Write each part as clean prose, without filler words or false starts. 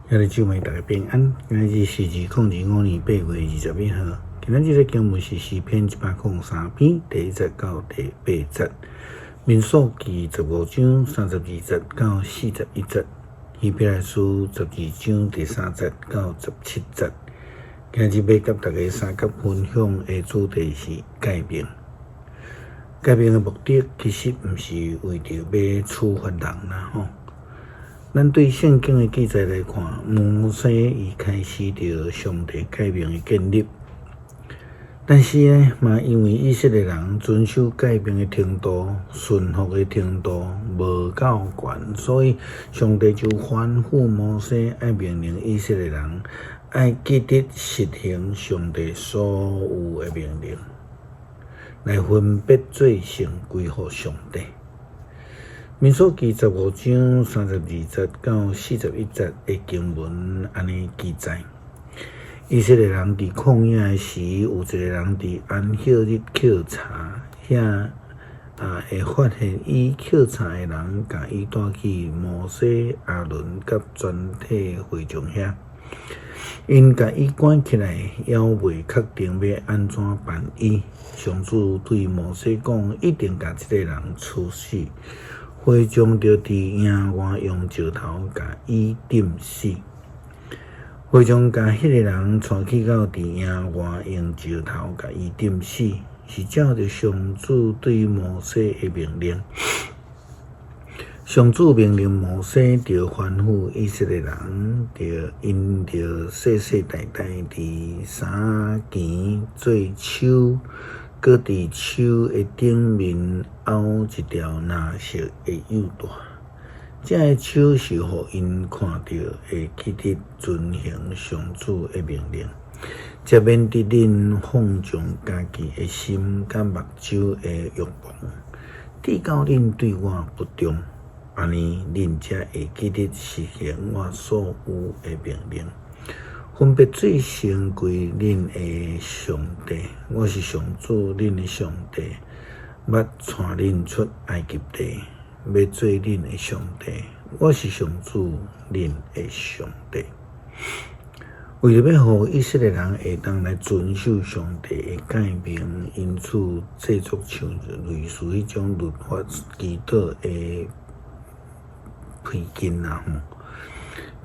兄弟姊妹，大家平安。今仔日是2025年8月21號。今仔日的經文是詩篇103篇第1節到第8節，民數記15章32節到41節，希伯來書12章第3節到17節。今日欲佮大家相佮分享的主題是誡命。誡命的目的其實毋是為著欲處罰人啦，吼。咱對聖經的記載來看，摩西伊開始著上帝誡命的建立，但是呢，嘛因為以色列人遵守誡命的程度、順服的程度無夠懸，所以上帝就吩咐摩西愛命令以色列人愛記得實行上帝所有的命令，來分別做聖歸予上帝。民數記15章32節到41節的經文按呢記載：以色列人佇曠野的時，有一个人佇安息日抾柴，遐啊會發現伊抾柴的人，共伊帶去摩西、亞倫佮全體會眾遐，𪜶共伊關起來，猶未確定欲按怎辦伊。上主對摩西講：一定共這个人處死。會眾著佇營外用石頭共伊釘死。會眾共彼个人帶去到佇營外用石頭共伊釘死，是照著上主對摩西的命令。上主命令摩西，著吩咐以色列人，著𪜶著世世代代佇衫墘做手，閣佇手的頂面拗一條藍色的幼帶。這个手是予𪜶看著會記得遵行上主的命令，才免得恁放縱家己的心佮目睭的欲望，致到恁對我不忠。按呢，恁才會記得實行我所有的命令，分別做聖歸恁的上帝。我是上主，恁的上帝，捌帶恁出埃及地，欲做恁的上帝。我是上主，恁的上帝。為著欲予以色列人會當來遵守上帝的誡命，因此製作像類似彼種律法祈禱的皮筋啦，吼，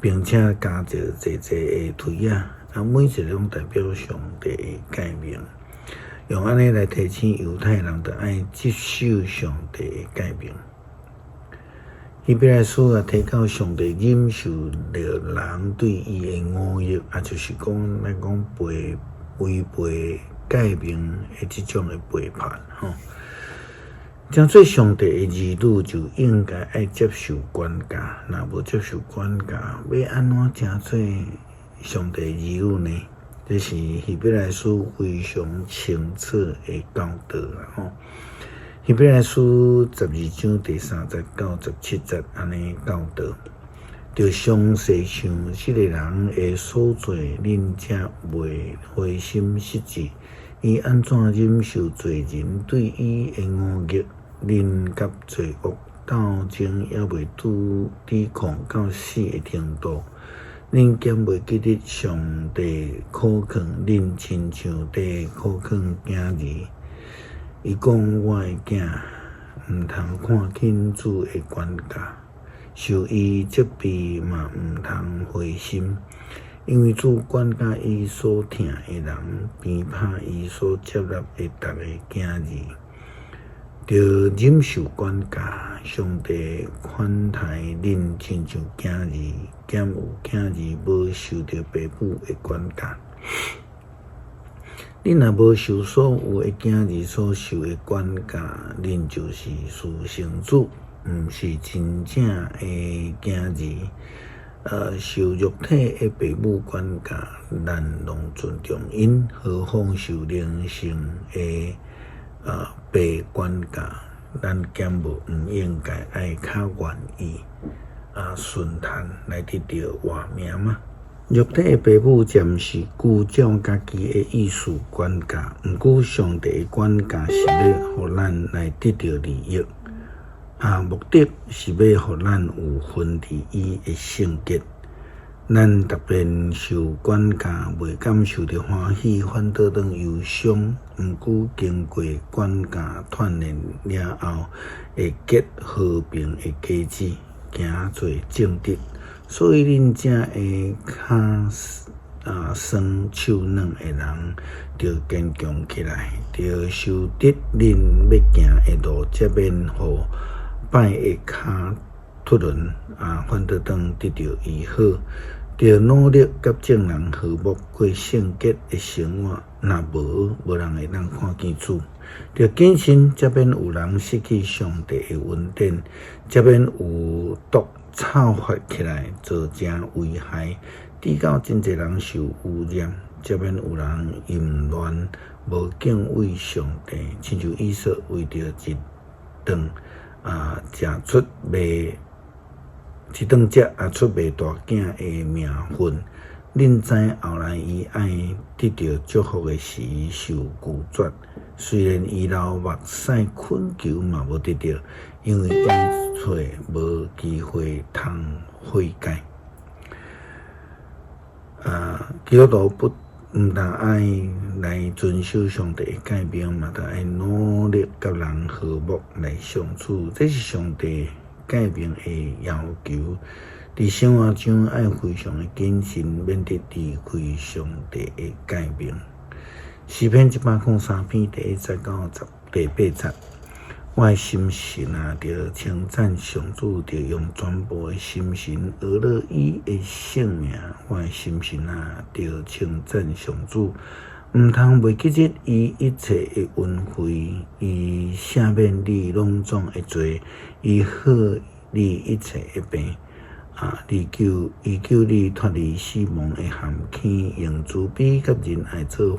並且加著濟濟的槌仔，啊，每一个攏代表上帝的誡命，用按呢來提醒猶太人，著愛執守上帝的誡命。希伯來書也提到上帝忍受著人對伊的忤逆，也就是講，咱講背違背誡命的這種的背叛，吼。成做上帝的兒女，就應該愛接受管教。若無接受管教，欲按怎成做上帝的兒女呢？這是希伯來書非常清楚的教導啦，吼。希伯來書12章第3節到17節按呢教導，著詳細想這个人的所做，恁才袂灰心失志。伊按怎忍受罪人對伊的忤逆？恁佮罪惡鬥爭，猶未拄抵抗到死的程度，恁敢袂記得上帝苦勸恁，親像佇苦勸囝兒？伊講：我的囝，毋通看輕主的管教，受伊責備嘛毋通灰心，因為主管教伊所疼的人，鞭拍伊所接納的逐个囝兒。著忍受管教，上帝款待恁，親像囝兒，敢有囝兒無受著爸母的管教？恁若無受所有的囝兒所受的管教，恁就是私生子，毋是真正的囝兒。受肉體的爸母管教，咱攏尊重𪜶，何況受靈性的爸管教，咱敢無毋應該愛較願意順從來得著活命嗎？肉體的爸母暫時依照家己的意思管教，毋過上帝的管教是欲予咱來得著利益，目的是欲予咱有分佇伊的聖潔。咱逐遍受管教，袂感受著歡喜，反倒轉憂傷。毋過經過管教鍛鍊了後，會結和平的果子，行做正直。所以恁遮的跤酸手軟的人，著堅強起來，著修直恁欲行的路，才免予歹的跤脫輪啊，反倒轉得著醫好。著努力佮眾人和睦，過聖潔的生活。若無，無人會當看見主。著謹慎，才免有人失去上帝的恩典，才免有毒臭發起來，造成危害，致到真濟人受污染，才免有人淫亂，無敬畏上帝，親像以掃為著一頓啊食出賣一頓食啊出賣大囝的名分。恁知後來伊愛得著祝福的時受拒絕，雖然伊流目屎懇求嘛無得著，因為伊卻無機會通悔改。啊，基督徒不毋但愛來遵守上帝的誡命，嘛著愛努力佮人和睦來相處，這是上帝誡命的要求。佇生活中愛非常的謹慎，免得離開上帝的誡命。詩篇103篇第1節到第8節，我的心神啊，著稱讚上主，著用全部的心神呵咾伊的聖名。我的心神啊，著稱讚上主，毋通袂記得伊一切的恩惠，伊赦免你攏總的罪，醫好你一切的病。啊！伊救，伊救你脫離死亡的陷坑，用慈悲佮仁愛做